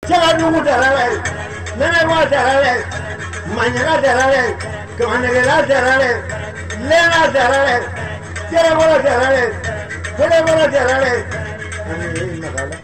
Cɛkadugu darala ye, Nɛnɛba darala ye, Maɲaga darala ye, Kamanɛgɛla darala ye, Lɛna darala ye, Jɛrɛbɔrɔ darala ye, Fɛlɛbɔrɔ darala ye, ani Makala.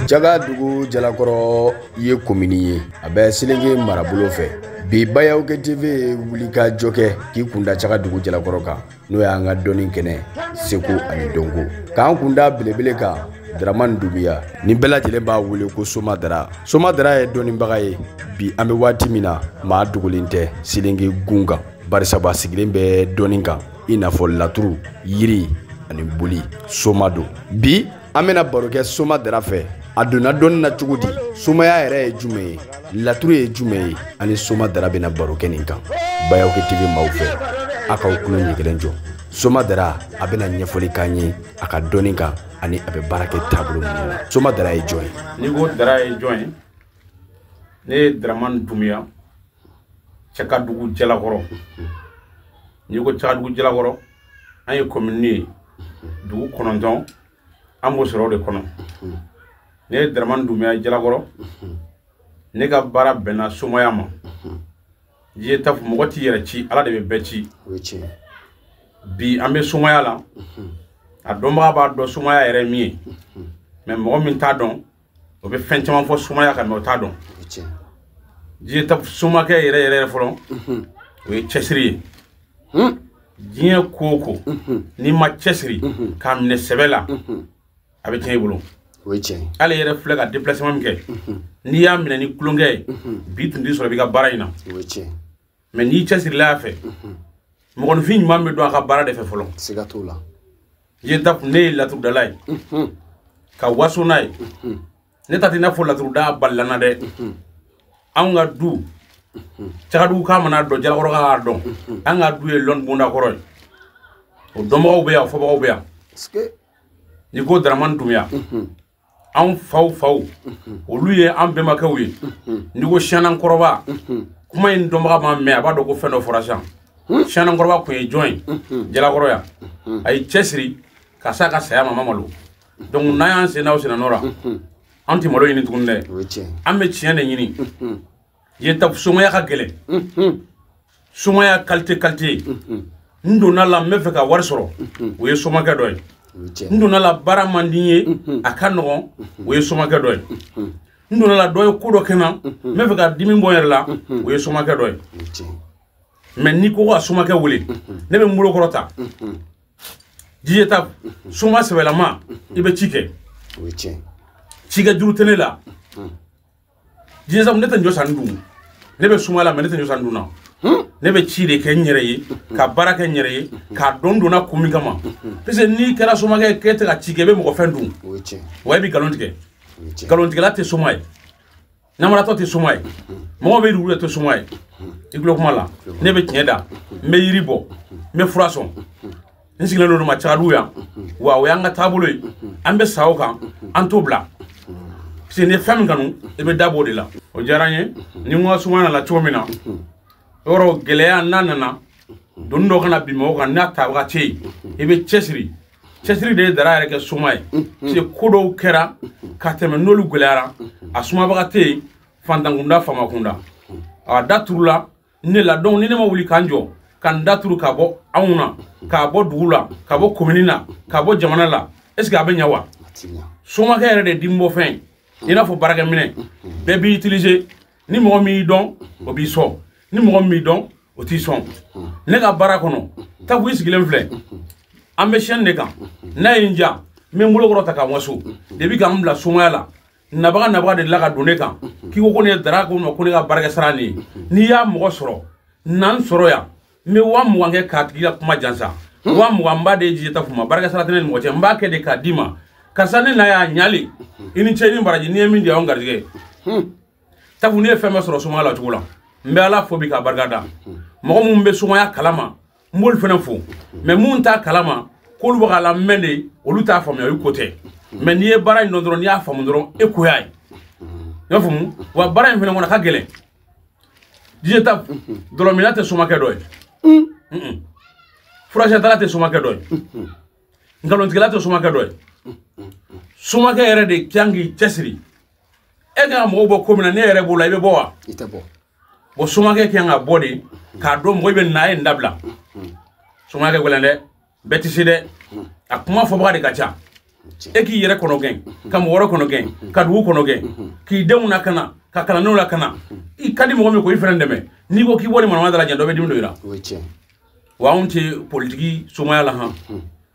Cagadugu Jalakɔrɔ ye komini ye, a bɛ Selenge marabolo fɛ. Bi Bayawukɛ TV ye wuli ka jɔ kɛ k'i kunda Cagadugu Jalakɔrɔ kan, n'o y'an ka dɔnni kɛnɛ seko ani dɔnko, k'an kunda belebele kan Dramane Doumbia, ni bɛɛ lajɛlen b'a wele ko Soma Dara. Soma Dara ye dɔnnibaga ye. Bi an bɛ waati min na, maa dogolen tɛ Selenge gun kan, barisabu a sigilen bɛ dɔnni kan, i n'a fɔ laturu, yiri ani boli. Soma don. Bi an bɛna baro kɛ Soma Dara fɛ. A donna dɔnni na cogo di? Somaya yɛrɛ ye jumɛn ye? Laturu ye jumɛn ye? Ani Soma Dara bɛna baro kɛ nin kan Bayawukɛ TV maaw fɛ. A k'aw tulo ɲɛ kelen jɔ. Soma Dara, a bɛna ɲɛfɔli k'an ye a ka dɔnni kan ani a bɛ baara kɛ taabolo minnu na. Soma Dara ye jɔn ye? N'i ko Dara ye jɔn ye, ne ye Dramane Doumbia, Cɛkadugu Jalakɔrɔ. N'i ko Cɛkadugu Jalakɔrɔ, an ye commune ye, dugu 9, an b'o sɔrɔ o de kɔnɔ. Ne ye Dramane Doumbia Jalakɔrɔ. Ne ka baara bɛnna somaya ma. Diɲɛ ta mɔgɔ t'i yɛrɛ ci, Ala de bɛ bɛɛ ci. Bi an bɛ somaya la, a dɔnbaga b'a dɔn somaya yɛrɛ min ye, mais mɔgɔ min t'a dɔn, o bɛ fɛn caman fɔ somaya kan, mais o t'a dɔn. Diɲɛ ta somakɛ yɛrɛ yɛrɛ fɔlɔ, o ye cɛsiri ye. Diɲɛ ko o ko, n'i ma cɛsiri k'a minɛ sɛbɛ la, a bɛ tiɲɛ i bolo. Hali yɛrɛ filɛ ka déplacement min kɛ, n'i y'a minɛ ni tulonkɛ ye, bi tun t'i sɔrɔ i b'i ka baara in na. Mais n'i cɛsirila a fɛ, mɔgɔninfin ɲuman bɛ dɔn a ka baara de fɛ fɔlɔ. Siga t'o la. Diɲɛ ta ne ye laturudala ye, ka waso n'a ye. Ne ta tɛ i n'a fɔ laturuda balilana dɛ. Anw ka du, Cagadugu k'a mana dɔn, Jalakɔrɔ k'a dɔn, an ka du ye lɔnni bonda kɔrɔ ye. O dɔnbagaw bɛ yan, o fɔbagaw bɛ yan. N'i ko Dramane Doumbia, anw faw faw, olu ye an bɛnbakɛw ye. N'i ko siyanankɔrɔba, kuma in dɔnbaga ma mɛn, a b'a dɔn ko fɛn dɔ fɔra sisan. Siyanankɔrɔba kun ye jɔn ye Jalakɔrɔ yan? A ye cɛsiri ka s'a ka saya ma, ma malo. Donc n'an y'an sen n'aw senna nɔ la, an tɛ malo ɲini tuguni dɛ, an bɛ tiɲɛ de ɲini. Yen ta somaya ka gɛlɛn, somaya qualité qualité. N donna la, n bɛ fɛ ka wari sɔrɔ, o ye somakɛ dɔ ye. N donna la, baara man di n ye, a ka nɔgɔn, o ye somakɛ dɔ ye. N donna la, dɔ ye ko dɔ kɛ n na, n bɛ fɛ ka dimi bɔ n yɛrɛ la, o ye somakɛ dɔ ye. Mais n'i ko ka somakɛ wele, ne bɛ n bolo kɔrɔ ta. Diɲɛ ta soma sɛbɛlama, i bɛ ci kɛ. Cikɛ juru tɛ ne la. Diɲɛ sabu ne tɛ ɲɔ san dun. Ne bɛ suma la, mais ne tɛ ɲɔ san dun na. Ne bɛ ci de kɛ n yɛrɛ ye, ka baara kɛ n yɛrɛ ye, k'a dɔn donna kun min kama. Parce que n'i kɛra somakɛ k'e tɛ ka ci kɛ, i bɛ mɔgɔ fɛn dun. Wa i bɛ nkalon tigɛ. Nkalontigɛla tɛ soma ye. Namaratɔ tɛ soma ye. Mɔgɔ bɛ dugu tɛ soma ye. I tulo kuma la. Ne bɛ tiɲɛ da, n bɛ yiri bɔ, n bɛ fura sɔn. N sigilen don ma Cagadugu yan. Wa o y'an ka taabolo ye. An bɛ sa o kan, an t'o bila. Parce que n'i ye fɛn min kanu, i bɛ dabɔ o de la. O diyara n ye. Ni n ko sumaya nana cogo min na, yɔrɔ gɛlɛya n'a nana, doni dɔ kana bin mɔgɔ kan, n'a tabaga tɛ yen, i bɛ cɛsiri. Cɛsiri de ye Dara yɛrɛ kɛ soma ye. Parce que ko dɔw kɛra ka tɛmɛ, n'olu gɛlɛyara, a sumabaga tɛ yen, fantankunda, famakunda. A da turula ne la. Donc ni ne ma wuli k'an jɔ, ka n da turu ka bɔ anw na, k'a bɔ dugu la, ka bɔ komini na, ka bɔ jamana la, est ce que a bɛ ɲɛ wa? Somakɛ yɛrɛ de ye dimibɔfɛn ye. I n'a fɔ baarakɛminɛ bɛɛ b'i utiliser. Ni mɔgɔ min y'i dɔn, o b'i sɔn. Ni mɔgɔ min b'i dɔn, o t'i sɔn. Ne ka baara kɔnɔ, tabu i sigilen filɛ, an bɛ chaîne de kan. N'a ye n diya, n bɛ n bolo kɔrɔ ta ka waso. Depuis k'an bila somaya la, nabaga nabaga de la ka don ne kan, k'i ko ko ne ye Dara, ko ma ko ne ka baarakɛ sara nin ye. N'i y'a mɔgɔ sɔrɔ, na n sɔrɔ yan, n bɛ 20,000 kɛ k'a tigi ka kuma jansa. 20,000 n b'a de ye jija ta f'u ma, baarakɛ sara tɛ ne ni mɔgɔ cɛ, n b'a kɛ de k'a d'i ma. Karisa, ne na y'a ɲale, i ni ce, i ni baraji, n'i ye min di yan, garijɛgɛ. Tafu, ne ye fɛn bɛɛ sɔrɔ somaya la cogo la, n bɛ Ala fo bi k'a barika da. Mɔgɔ minnu bɛ somaya kalama, n b'olu fana fo. Mais mun t'a kalama, k'olu bɛ k'a lamɛn de, olu t'a faamuya, olu ko tɛ. Mais n'i ye baara in dɔn dɔrɔn, n'i y'a faamu dɔrɔn, e ko y'a ye. I y'a faamu wa? Baara in fana kɔnɔ, a ka gɛlɛn. Diɲɛ ta dɔlɔminna tɛ somakɛ dɔ ye, furasɛtala tɛ somakɛ dɔ ye, nkalontigɛla tɛ somakɛ dɔ ye. Somakɛ yɛrɛ de kan k'i cɛsiri. E kan ka mɔgɔw bɔ ko min na, ne yɛrɛ b'o la, i bɛ bɔ wa? I tɛ bɔ. Bon, somakɛ kan ka bɔ de k'a dɔn mɔgɔ bɛ na ye nin dabila. Somakɛ gɛlɛn dɛ, bɛɛ tɛ se dɛ, a kuma fɔbaga de ka ca. E k'i yɛrɛ kɔnɔ gɛn, ka mɔgɔ wɛrɛ kɔnɔ gɛn, ka dugu kɔnɔ gɛn, k'i denw lakana, ka kalandenw lakana. I ka di mɔgɔ min ko i fana dɛmɛ, n'i ko k'i bɔ ni manamana da la, jɛn dɔ bɛ dimi don i la. Wa anw tɛ politiki somaya la han,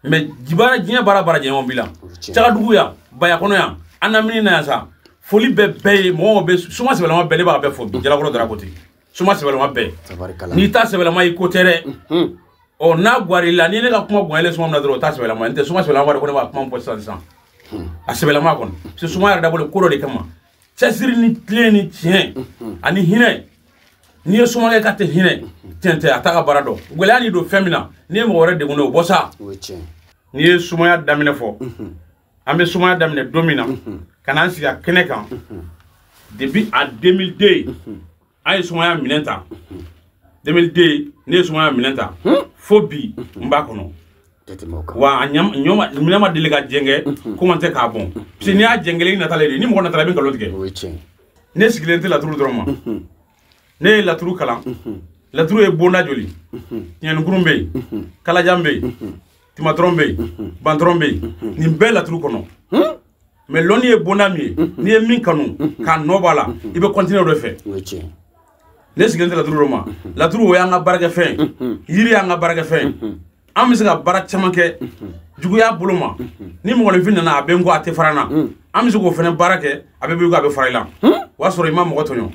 mais diɲɛ baara baara jɛɲɔgɔn b'i la. Cagadugu yan, Baya kɔnɔ yan, an lamini na yan sa, foli bɛ bɛɛ ye. Mɔgɔ bɛ soma sɛbɛlama bɛɛ, ne b'a bɛɛ fo bi. Jalakɔrɔ Dara ko ten, soma sɛbɛlama bɛɛ. N'i ta sɛbɛlama i ko tɛ dɛ. Ɔ n'a guwar'i la, ni ne ka kuma gonyalen suma min na dɔrɔn, o ta sɛbɛlama. N tɛ soma sɛbɛlama de ko ne b'a kuma fɔ sisan sisan. A sɛbɛlama kɔni, parce que soma yɛrɛ dabɔlen ko dɔ de kama, cɛsiri ni tilen ni tiɲɛ ani hinɛ. N'i ye somakɛ k'a tɛ hinɛ, tiɲɛ tɛ, a t'a ka baara dɔn. Gɛlɛya n'i don fɛn min na, n'i ye mɔgɔ wɛrɛ degun o bɔ sa. N'i ye sumaya daminɛ fɔ, an bɛ sumaya daminɛ don min na, ka n'an sigi a kɛnɛ kan, depuis a 2002 an ye sumaya minɛn ta. 2002 ne ye sumaya minɛn ta, fo bi n b'a kɔnɔ. Wa a minɛn ma deli ka jɛngɛ, ko man tɛ k'a bɔn. Parce que n'i y'a jɛngɛlen, i natalen de, ni mɔgɔ natala i bɛ nkalon tigɛ. Ne sigilen tɛ laturu dɔrɔn ma. Ne ye laturu kalan. Laturu ye bonda joli? Tiɲɛnikurun bɛ yen, kalajan bɛ yen, timatɔrɔn bɛ yen, bantɔrɔn bɛ yen, nin bɛɛ laturu kɔnɔ. Mais lɔnni ye bonda min ye, n'i ye min kanu k'a nɔ b'a la, i bɛ continuer o de fɛ. Ne sigilen tɛ laturu dɔ ma. Laturu o y'an ka baarakɛfɛn ye, yiri y'an ka baarakɛfɛn ye. An bɛ se ka baara caman kɛ juguya bolo ma. Ni mɔgɔninfin nana a bɛ n kɔ, a tɛ fara n na, an bɛ se k'o fana baara kɛ, a bɛ b'i kɔ, a bɛ fara i la. O y'a sɔrɔ i ma mɔgɔ tɔɲɔ.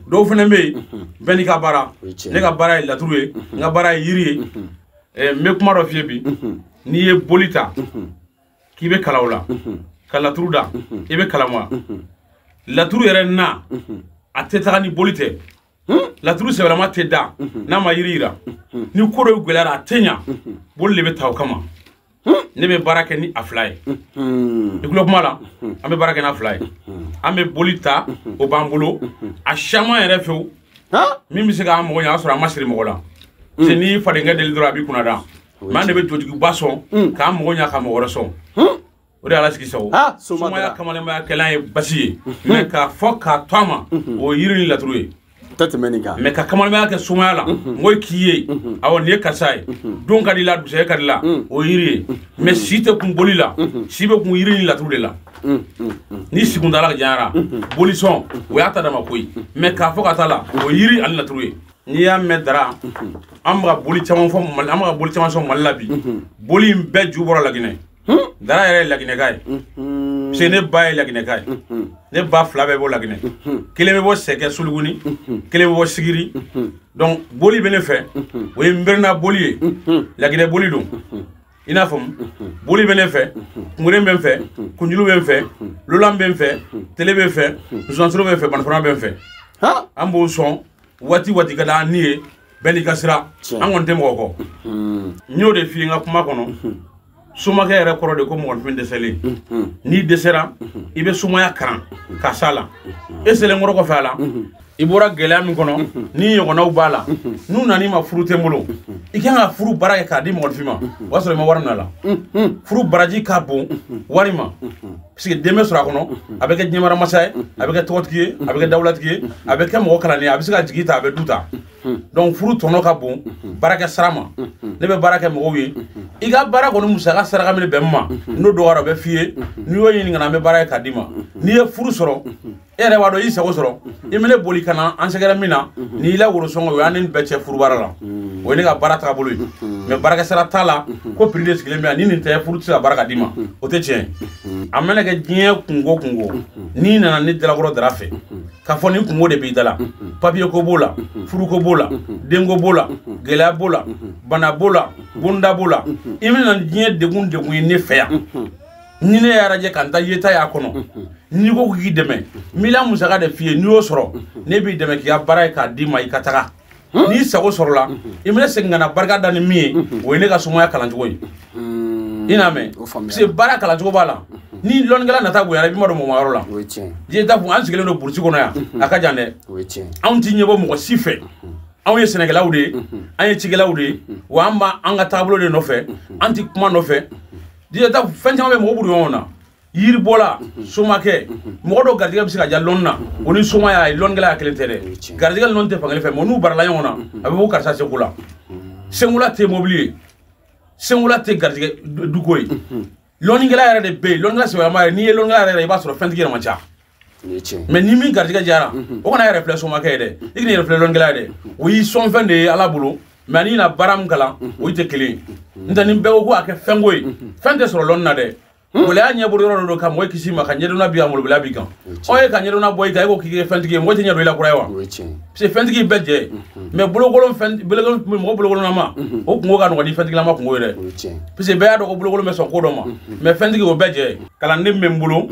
Dɔw fana bɛ yen, bɛɛ n'i ka baara. Ne ka baara ye laturu ye, n ka baara ye yiri ye. N bɛ kuma dɔ f'i ye bi. N'i ye boli ta k'i bɛ kalan o la, ka laturu da, i bɛ kalan wa? Laturu yɛrɛ na, a tɛ taga ni boli tɛ. Laturu sɛbɛlama tɛ da n'a ma yiri yira. Ni ko dɔ gɛlɛyara, a tɛ ɲa, boli de bɛ ta o kama. Ne bɛ baara kɛ ni a fila ye. I kulo kuma la, an bɛ baara kɛ n'a fila ye. An bɛ boli ta, o b'an bolo. A caman yɛrɛ fewu, min bɛ se k'an mago ɲɛ, a y'a sɔrɔ a ma siri mɔgɔ la. Parce que n'i fadenkɛ deli dɔrɔn, a b'i kunna da. Mais an de bɛ jotigiba sɔn k'an mago ɲɛ, ka mɔgɔ wɛrɛ sɔn. O de ye Ala sigi sago. Sumaya kamalenbaya kɛlan ye basi ye, mais k'a fɔ k'a to a ma, o ye yiri ni laturu ye. Mais ka kamalenbaya kɛ sumaya la, mɔgɔ k'i ye, awɔ nin ye karisa ye, don ka di la, dusɛ ka di la, o ye yiri ye. Mais si tɛ kun boli la, si bɛ kun yiri ni laturu de la. Ni si kuntala janyara, boli sɔn, o y'a ta dama ko ye. Mais k'a fɔ ka taa la, o ye yiri ani laturu ye. N'i y'a mɛn Dara, an bɛ ka boli caman fɔ Mali, an bɛ ka boli caman sɔn Mali la bi. Boli in bɛɛ ju bɔra Laginɛ. Dara yɛrɛ ye Laginɛka ye. Parce que ne ba ye Laginɛka ye. Ne ba fila bɛɛ bɔ Laginɛ. Kelen bɛ bɔ Sɛkɛ Suluguni, kelen bɛ bɔ Sigiri. Donc boli bɛ ne fɛ, o ye nbɛrɛnna boli ye. Laginɛ boli don. I n'a faamu? Boli bɛ ne fɛ, kunkuren bɛ n fɛ, kunjulu bɛ n fɛ, lolan bɛ n fɛ, tele bɛ n fɛ, nsunansoro bɛ n fɛ, banfara bɛ n fɛ. An b'o sɔn waati waati ka d'an ni ye, bɛɛ n'i ka sira. An kɔni tɛ mɔgɔ kɔ. N y'o de f'i ye n ka kuma kɔnɔ. Somakɛ yɛrɛ kɔrɔ de ko mɔgɔninfin dɛsɛlen. N'i dɛsɛra, i bɛ sumaya karan ka s'a la. E selen kɔrɔ kɔfɛ a la, i bɔra gɛlɛya min kɔnɔ, ni ɲɔgɔnnaw b'a la, n'u nan'i ma furu tɛ n bolo, i kan ka furu baara kɛ k'a di mɔgɔninfin ma, o y'a sɔrɔ i ma wari minɛ a la. Furu baraji ka bon wari ma, parce que den bɛ sɔrɔ a kɔnɔ, a bɛ kɛ diɲɛmaramasa ye, a bɛ kɛ tɔgɔtigi ye, a bɛ kɛ dawulatigi ye, a bɛ kɛ mɔgɔ kalannen ye, a bɛ se ka jigi ta, a bɛ du ta. Donc furu tɔnɔ ka bon baarakɛ sara ma. Ne bɛ baara kɛ mɔgɔw ye. I ka baara kɔni musaka saraka min bɛn ma, n'o dɔgɔyara o bɛ f'i ye. N'i y'o ɲini ka na, an bɛ baara kɛ k'a d'i ma. N'i ye furu sɔrɔ, e yɛrɛ b'a dɔn i sago sɔrɔ, i bɛ ne boli ka na an sɛgɛrɛ min na, n'i la worosɔngɔ, o y'an ni bɛɛ cɛ furubaara la. O ye ne ka baara taabolo ye. Mais baarakɛ sara t'a la, ko prix de sigilen bɛ yan, ni nin tɛ furu tɛ se ka baara ka d'i ma, o tɛ tiɲɛ ye. A mana kɛ diɲɛ kungo kungo, n'i nana ne Jalakɔrɔ Dara fɛ, k'a fɔ nin kungo de b'i da la, papier ko b'o la, furuko b'o la, denko b'o la, gɛlɛya b'o la, bana b'o la, bonda b'o la, i bɛna diɲɛ degun degun ye ne fɛ yan. Ni ne y'a lajɛ ka n ta yeta y'a kɔnɔ, n'i ko k'i dɛmɛ, n b'i la musaka de f'i ye, n'i y'o sɔrɔ, ne b'i dɛmɛ k'i ka baara ye k'a d'i ma i ka taga. N'i sago sɔrɔla, i bɛna segin ka na barika da ni min ye, o ye ne ka sumaya kalancogo ye. I n'a mɛn? Parce que baara kalancogo b'a la. Ni lɔnnikɛla nata bonyana, i b'i ma don mɔgɔ yɔrɔ la. Diɲɛ t'a fɔ an sigilen don burusi kɔnɔ yan, a ka jan dɛ. Anw ti ɲɛbɔ mɔgɔ si fɛ. Anw ye sɛnɛkɛlaw de ye, an ye cikɛlaw de ye, wa an b'an ka taabolo de nɔfɛ, an ti kuma nɔfɛ. Diɲɛ t'a fɛn caman bɛ mɔgɔ b'u ɲɔgɔn na. Yiribɔla somakɛ mɔgɔ dɔw garijɛgɛ bɛ se ka diya lɔnni na o ni soma y'a ye lɔnnikɛla kelen tɛ dɛ garijɛgɛ ni lɔnni tɛ fankelen fɛ mɛ n'u barala ɲɔgɔn na a bɛ fɔ karisa seko la senkola tɛ mobili ye senkola tɛ garijɛgɛ duko ye lɔnnikɛla yɛrɛ de bɛ yen lɔnnikɛla sɛbɛlama yɛrɛ n'i ye lɔnnikɛla yɛrɛ i b'a sɔrɔ fɛntigi yɛrɛ man ca mɛ ni min garijɛgɛ diyara o kana yɛrɛ filɛ somakɛ ye dɛ i kana yɛrɛ filɛ lɔnnikɛla ye dɛ o y'i sɔnfɛn de ye Ala bolo mɛ n'i na baara min kalan o tɛ kelen ye n tɛ ni bɛɛ ko ko a kɛ fɛnko ye fɛn tɛ sɔrɔ lɔnni na dɛ gɛlɛya ɲɛbolo yɔrɔ dɔ don ka mɔgɔ kisi ma ka ɲɛdɔnna bi a molobaliya b'i kan ɔ e ka ɲɛdɔnna bɔ i kan e ko k'i kɛ fɛntigi ye mɔgɔ tɛ ɲɛ dɔn i la kura ye wa parce que fɛntigi bɛɛ jɛ mɛ bolokolon fɛn mɔgɔ bolokolonnama o kungo ka nɔgɔn ni fɛntigilama kungo ye dɛ parce que bɛɛ y'a dɔn ko bolokolon bɛ sɔn ko dɔ ma mɛ fɛntigi o bɛɛ jɛ kalanden bɛ n bolo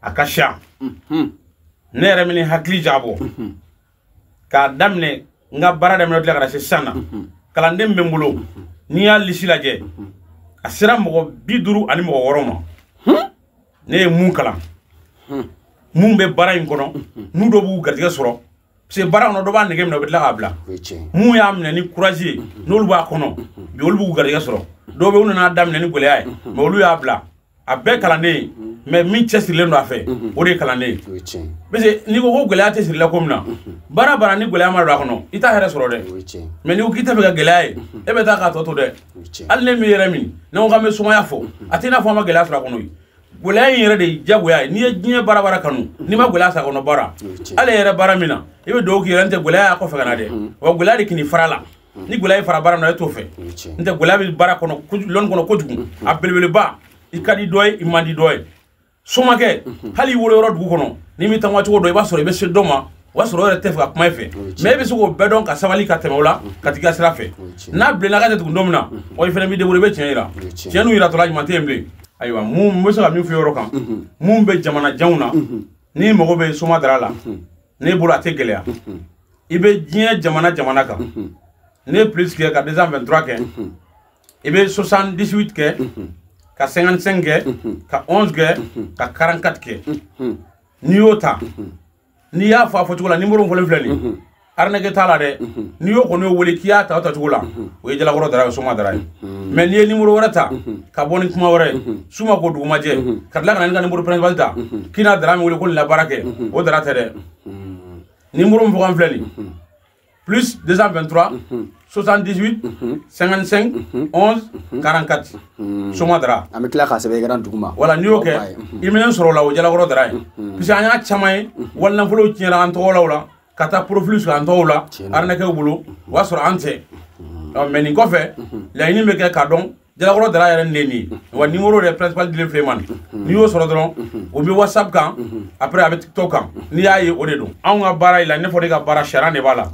a ka siya ne yɛrɛ min hakili jabɔ k'a daminɛ n ka baara daminɛ tila ka na se sisan na kalanden bɛ n bolo n'i y'a lisi lajɛ a sera mɔgɔ 56 ma ne ye mun kalan mun bɛ baara in kɔnɔ n'u dɔw b'u garijɛgɛ sɔrɔ parce que baara kɔnɔ dɔ b'a nege minɛ u bɛ tila k'a bila mun y'a minɛ ni courage ye n'olu b'a kɔnɔ bi olu b'u garijɛgɛ sɔrɔ dɔw bɛ u nana daminɛ ni gɛlɛya ye mɛ olu y'a bila a bɛɛ kalanden ye mɛ min cɛsirilen don a fɛ o de ye kalanden ye parce que n'i ko ko gɛlɛya tɛ siri la ko min na baara baara ni gɛlɛya ma don a kɔnɔ i t'a hɛrɛ sɔrɔ dɛ mɛ n'i ko k'i tɛ fɛ ka gɛlɛya ye e bɛ taa k'a tɔ to dɛ hali ne min yɛrɛ min ne ko k'an bɛ sumaya fɔ a tɛ i n'a fɔ an ma gɛlɛya sɔrɔ a kɔnɔ gɛlɛya in yɛrɛ de ye diyagoya ye n'i ye diɲɛ baara baara kanu n'i ma gɛlɛya sɔrɔ a kɔnɔ baara hali e yɛrɛ baara min na i bɛ dugawu k'i yɛrɛ n tɛ gɛlɛya y'a kɔfɛ ka na dɛ wa gɛlɛya de k'i fara la ni gɛlɛya fara baara min na e t'o fɛ n tɛ gɛlɛya bɛ baara kɔnɔ lɔnni kɔnɔ kojugu a belebeleba i ka di dɔ ye i man di dɔ ye somakɛ hali i wolo yɔrɔ dugu kɔnɔ n'i m'i taama cogo dɔn i b'a sɔrɔ i bɛ se dɔ ma o b'a sɔrɔ o yɛrɛ tɛ fɛ ka kuma i fɛ mɛ e bɛ se k'o bɛɛ dɔn ka sabali ka tɛmɛ o la ka t'i ka sira fɛ n'a bilenna ka tɛ tugun don min na ɔ i fana b'i débrouiller i bɛ tiɲɛ yira tiɲɛ n'u yiratɔla ɲuman tɛ yen bilen ayiwa mun n bɛ se ka min fɔ yɔrɔ kan mun bɛ jamana janw na n'i mago bɛ soma dara la n'e bolo a tɛ gɛlɛya i bɛ diɲɛ jamana jamana kan ne plus kɛ ka 223 kɛ i bɛ 78 kɛ ka 55 kɛ ka 11 kɛ ka 44 kɛ n'i y'o ta n'i y'a fɔ a fɔcogo la numéro min fɔlen filɛ nin arnaque t'a la dɛ n'i y'o kɔni wele k'i y'a ta o tacogo la o ye Jalakɔrɔ dara ye soma dara ye mɛ n'i ye numéro wɛrɛ ta ka bɔ ni kuma wɛrɛ ye su ma ko dugu ma jɛ ka tila ka na ni ka numéro principal ta k'i n'a dara min wele ko nin la baara kɛ o dara tɛ dɛ numéro min fɔkan filɛ nin plus 223 78 55 11 44 soma dara an bɛ tila k'a sɛbɛn i dugu ma wala n'i y'o kɛ i bɛ sɔrɔ o la o Jalakɔrɔ dara ye parce que an y'a caman ye wali nafolow tiɲɛna an tɔgɔ la o la ka taa profil sɔrɔ an tɔgɔw la arnaquew bolo o y'a sɔrɔ an tɛ mɛ nin kɔfɛ laɲini bɛ kɛ k'a dɔn Jalakɔrɔ dara yɛrɛ nin ye wa numéro yɛrɛ principal dilen filɛ ma nin n'i y'o sɔrɔ dɔrɔn o bɛ WhatsApp kan après a bɛ TikTok kan n'i y'a ye o de don anw ka baara in la ne fɔ ne ka baara sariya de b'a la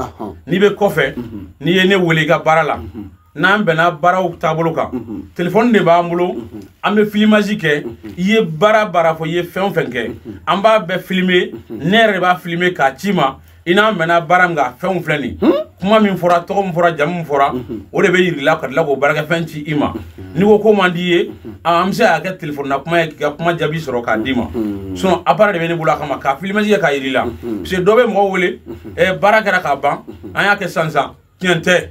n'i bɛ kɔfɛ n'i ye ne wele i ka baara la n'an bɛnna baaraw taabolo kan téléphone de b'an bolo an bɛ filmage kɛ i ye baara baara fɔ i ye fɛn o fɛn kɛ an b'a bɛɛ filmer ne yɛrɛ de b'a filmer k'a ci ma i n'an bɛnna baara min kan fɛnw filɛ nin kuma min fɔra tɔgɔ min fɔra jamu min fɔra o de bɛ yir'i la ka tila k'o baarakɛfɛn ci i ma n'i ko ko man di i ye an bɛ se k'a kɛ téléphone na kuma ye k'i ka kuma jaabi sɔrɔ k'a d'i ma sinon appareil de bɛ ne bolo a kama k'a filmage kɛ k'a yir'i la parce que dɔ bɛ mɔgɔw wele baara kɛra k'a ban an y'a kɛ sisan sisan tiɲɛ tɛ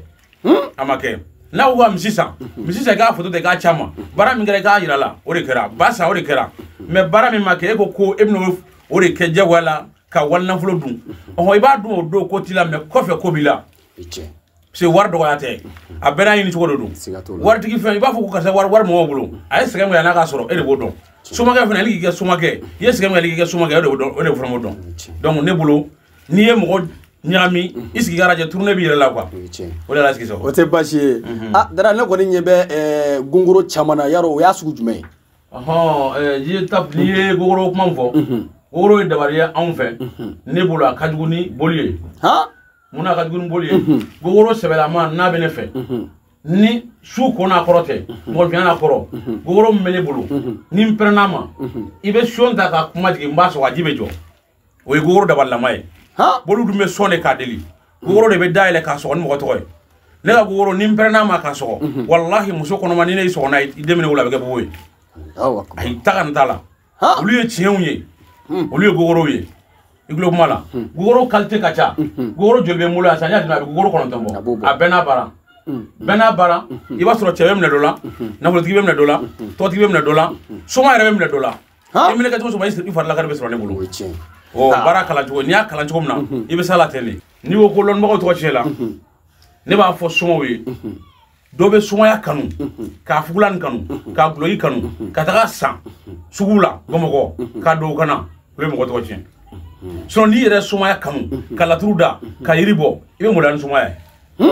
a ma kɛ n'a ko ka misi san misi san i k'a photo ta i k'a ci a ma baara min kɛra i k'a yira la o de kɛra ba san o de kɛra mɛ baara min ma kɛ e ko ko e bɛn'o o de kɛ diyagoya la ka wali nafolo dun ɔhɔn i b'a dun o don ko t'i la mɛ kɔfɛ ko b'i la parce que wari dɔgɔya tɛ a bɛɛ n'a ɲini cogo de don waritigi fɛn i b'a fɔ ko karisa wari mɔgɔw bolo a ye sɛgɛn min kɛ n'a k'a sɔrɔ e de b'o dɔn somakɛ fana hali k'i kɛ somakɛ i ye sɛgɛn min kɛ hali k'i kɛ somakɛ e de b'o dɔn o de fana b'o dɔn donc ne bolo n'i ye mɔgɔ ɲagami i sigi ka lajɛ tourner b'i yɛrɛ la quoi o de la sigi sago o tɛ baasi ye a Dara ne kɔni ɲɛ bɛ gongoro caman na yarɔ o y'a sugu jumɛn ye ɔhɔn n'i ye gongoro kuma min fɔ gongoro ye dabali ye anw fɛ ne bolo a ka jugu ni boli ye mun n'a ka jugu ni boli ye gongoro sɛbɛlama n'a bɛ ne fɛ ni su ko n'a kɔrɔ tɛ mɔgɔninfinya n'a kɔrɔ gongoro min bɛ ne bolo ni n pɛrɛnn'a ma i bɛ son ta ka kuma jigin n b'a sɔgɔ a ji bɛ jɔ o ye gongoro dabalilama ye bolu dun bɛ sɔn de k'a deli gongoro de bɛ dayɛlɛ k'a sɔgɔ ni mɔgɔ tɔgɔ ye ne ka gongoro ni n pɛrɛnn'a ma k'a sɔgɔ walahi muso kɔnɔma ni ne y'i sɔgɔ n'a ye i den minɛ o la a bɛ kɛ bobo ye ayi ta ka n ta la olu ye tiɲɛw ye olu ye gogorow ye i tulo kuma la gogoro qualité ka ca gogoro joli bɛ n bolo yan sisan n y'a dun a bɛ gogoro 9 bɔ a bɛɛ n'a baara bɛɛ n'a baara i b'a sɔrɔ cɛ bɛ minɛ dɔ la nafolotigi bɛ minɛ dɔ la tɔgɔtigi bɛ minɛ dɔ la soma yɛrɛ bɛ minɛ dɔ la I minɛ kɛ cogo sɔrɔ i fari lakari bɛ sɔrɔ ne bolo. O baara kalan cogo, n'i y'a kalan cogo min na, i bɛ s'a la ten de. N'i ko ko lɔnnibagaw tɔgɔ tiɲɛ la, ne b'a fɔ somaw ye, dɔ bɛ sumaya kanu, k'a fugulan kanu, k'a guloki kanu, ka taga san sugu la Bamakɔ, k'a don o kana, o bɛ mɔgɔ tɔgɔ tiɲɛ. Sinon n'i yɛrɛ sumaya kanu, ka laturu da, ka yiri bɔ, i bɛ maloya ni sumaya ye.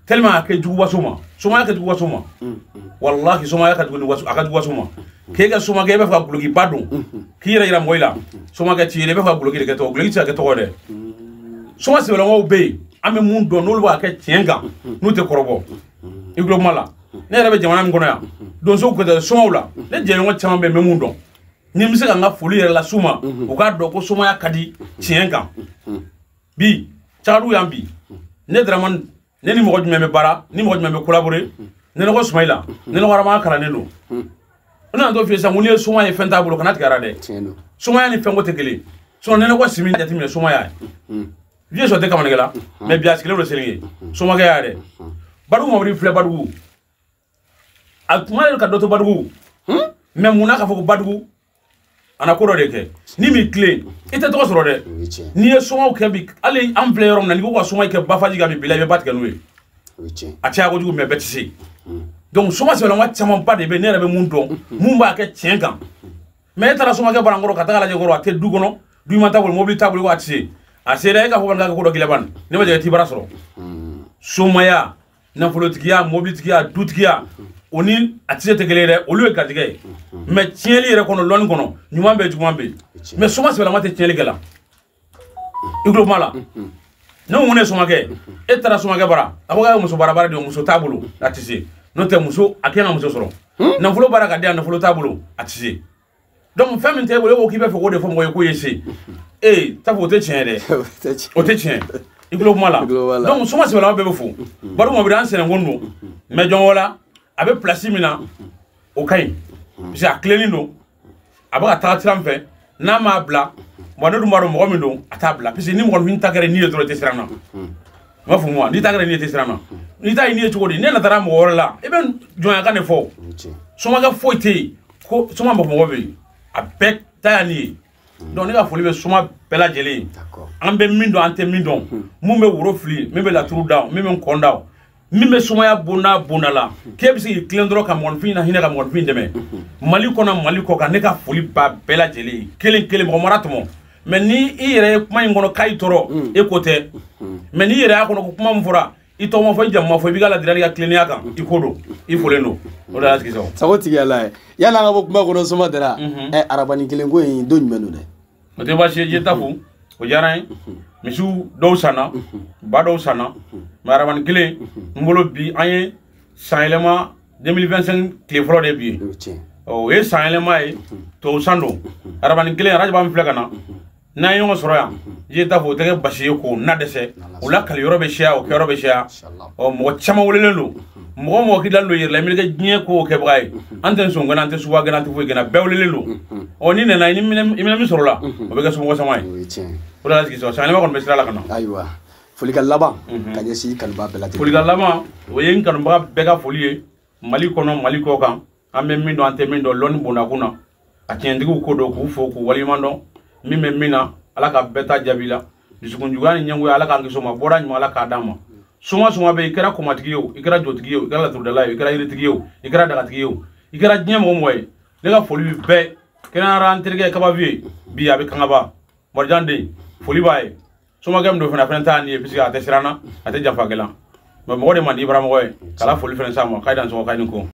Tellement a kɛ jugu waso ma, sumaya kɛ jugu waso ma. Wallahi sumaya ka jugu ni waso, a ka jugu waso ma. K'e ka sumakɛ, e bɛ fɛ ka gulokiba don, k'i yɛrɛ yira mɔgɔ la, sumakɛ t'i yɛrɛ, i bɛ fɛ ka guloki de kɛ tɔgɔ, guloki tɛ se ka kɛ tɔgɔ dɛ. Suma sɛbɛlamaw bɛ yen, an bɛ mun dɔn, n'olu b'a kɛ tiɲɛ kan, n'u tɛ kɔrɔbɔ. I tulo kuma la, ne yɛrɛ bɛ jamana min kɔnɔ yan, donsow kɛtɛ somaw la, ne jɛɲɔgɔn caman bɛ yen, n bɛ mun dɔn. Ni n bɛ se ka n ka foli yɛrɛ las'u ma, u k'a dɔn ko somaya ka di tiɲɛ kan. Bi, Cakadugu yan bi, ne Dramane, ne ni mɔgɔ jumɛn bɛ baara, ni mɔgɔ jumɛn bɛ collaborer, ne nɔgɔ Sumayila, ne nɔgɔ Adama kalannen don. N nana t'o f'i ye sisan, ko n'i ye soma ye fɛn t'a bolo, kana tigɛ a la dɛ. Somaya ni fɛnko tɛ kelen. Sinon ne nɔgɔ Simi jateminɛ somaya ye. Vieux sɔn tɛ kamanikɛ la, mais bi a sigilen don Selenge, somakɛ y'a dɛ. Badugu Mamadu filɛ Badugu. A kuma ka dɔ to Badugu. Mais mun na k'a fɔ ko Badugu a na ko dɔ de kɛ. Ni m'i tilen, i tɛ tɔgɔ sɔrɔ dɛ. N'i ye somaw kɛ bi, hali an filɛ yɔrɔ min na, n'i ko ka soma kɛ bafaji kan bi, bila i bɛ ba tigɛ n'o ye. A caya kojugu, mais bɛɛ tɛ se. Donc soma sɛbɛlama camanba de bɛ ne yɛrɛ bɛ mun dɔn, mun b'a kɛ tiɲɛ kan. Mais e taara somakɛ barankɔrɔ ka taga lajɛ kɔrɔ, a tɛ du kɔnɔ, du ɲuman t'a bolo, mobili t'a bolo, ko a tɛ se. A sera e ka fɔ k'a ko dɔ k'i laban, ne ma jɛ t'i bara sɔrɔ. Somaya, nafolotigiya, mobilitigiya, dutigiya, o ni a tɛ se tɛ kelen ye dɛ, olu ye garijɛgɛ ye. Mais tiɲɛli yɛrɛ kɔnɔ, lɔnni kɔnɔ, ɲuman bɛ yen, juguman bɛ yen. Mais soma sɛbɛlama tɛ tiɲɛli kɛ la. I tulo kuma la. Ne ko ne ye somakɛ, e taara somakɛ bara, a ko k'a ye muso baara baara de ye, muso t'a bolo, a tɛ se. N'o tɛ muso, a kɛ ka muso sɔrɔ. Nafolo baara ka di yan, nafolo t'a bolo, a tɛ se. Donc fɛn min t'e bolo, e ko k'i bɛ fɛ k'o de fɔ mɔgɔ ye k'o ye se. Ee, ta fɔ o tɛ tiɲɛ dɛ. O tɛ tiɲɛ. I tulo kuma la. Donc soma sɛbɛlama bɛɛ bɛ fo. Bari Mamadu an sɛnɛnkun don. Mais jɔn la, a bɛ place min na, o ka ɲi. Parce que a tilennen don, a bɛ ka taga sira min fɛ, n'a m'a bila, bon ne dun b'a dɔn mɔgɔ min don, a t'a bila. Parce que ni mɔgɔninfin ta kɛra ni ye dɔrɔn, i tɛ siran na. I b'a faamu wa? N'i ta kɛra ni ye, i tɛ siran na. N'i ta ye ni ye cogo di? Ne natara mɔgɔ wɛrɛ la, i bɛ jɔnyakan de fɔ. Somakɛ foyi tɛ yen ko soma mɔgɔ bɛ yen, a bɛɛ ta y'a ni ye. Donc ne ka foli bɛ soma bɛɛ lajɛlen ye. An bɛ min dɔn, an tɛ min dɔn. Mun bɛ woro fili, min bɛ laturu da, min bɛ nkɔn da, min bɛ sumaya bonda bonda la, k'e bɛ se k'i tilen dɔrɔn ka mɔgɔninfin na hinɛ ka mɔgɔninfin dɛmɛ. Mali kɔnɔ, Mali kɔ kan, ne ka foli ba bɛɛ lajɛlen ye. Kelen kelen mɔgɔ mara tɔmɔ. Mais ni i yɛrɛ ye kuma in kɔnɔ k'a y'i tɔɔrɔ, e ko tɛ. Mais n'i yɛrɛ y'a kɔnɔ ko kuma min fɔra, i tɔgɔ ma fɔ, i jamu ma fɔ, i b'i ka ladilikan n'i ka tilennenya kan, i ko don, i folen don. O de y'a sigi sago. Sago tigi ala ye. Yala an ka bɔ kuma kɔnɔ soma dara. Ɛ arabani kelen ko in don jumɛn don dɛ? O tɛ baasi ye, ta fo. O diyara n ye. Misiw dɔw sanna, ba dɔw sanna, mais arabani kelen n bolo bi, an ye san yɛlɛma 2025 tile fɔlɔ de bi ye. O ye san yɛlɛma ye, tubabu san don. Arabani kelen arajaba min filɛ ka na, n'an ye ɲɔgɔn sɔrɔ yan, i t'a fɔ o tɛ kɛ basi ye k'o na dɛsɛ. O la kali yɔrɔ bɛ siya, o kɛyɔrɔ bɛ siya. Ɔ mɔgɔ caman welelen don. Mɔgɔ mɔgɔ k'i dalen don yɛrɛ la, i bɛ kɛ diɲɛ ko kɛbaga ye. An tɛ nsɔn gɛnna, an tɛ suba gɛnna, an tɛ foyi gɛnna, bɛɛ welelen don. Ɔ ni nana, i minɛ min sɔrɔ la, o bɛ kɛ somɔgɔ sama ye. O de la sigi sɔrɔ, san yɛlɛma kɔni bɛ sira la ka na. Ayiwa, folikan laban ka ɲɛsin kanubaga bɛɛ lajɛlen. Folikan laban, o ye n kanubaga bɛɛ ka foli ye, Mali kɔnɔ, Mali kɔ kan. An bɛ min dɔn, an tɛ min dɔn, lɔnni bondakun na. A tiɲɛtigiw ko don, k'u fo, k'u waleɲuman dɔn. Min bɛ min na, Ala ka bɛɛ ta jaabi la. Dusukunjuguya ni ɲɛngoya, Ala k'an kisi o ma. Bɔda ɲuman, Ala k'a d'an ma. Soma soma bɛ yen, i kɛra komatigi ye o, i kɛra jotigi ye o, i kɛra laturudala ye o, i kɛra yiritigi ye o, i kɛra dagatigi ye o, i kɛra diɲɛ mɔgɔ mɔgɔ ye. Ne ka foli bɛ bɛɛ. Kɛnɛyara an terikɛ Kabaviye bi, a bɛ Kangaba. Marijan den, foli b'a ye. Somakɛ min don fana, a fana t'a ni ye, puisque a tɛ siran na, a tɛ janfa kɛla. Mais mɔgɔ de man di i baramɔgɔ ye. K'ala foli fana s'a ma, k'a dan sɔgɔ, k'a ni ko.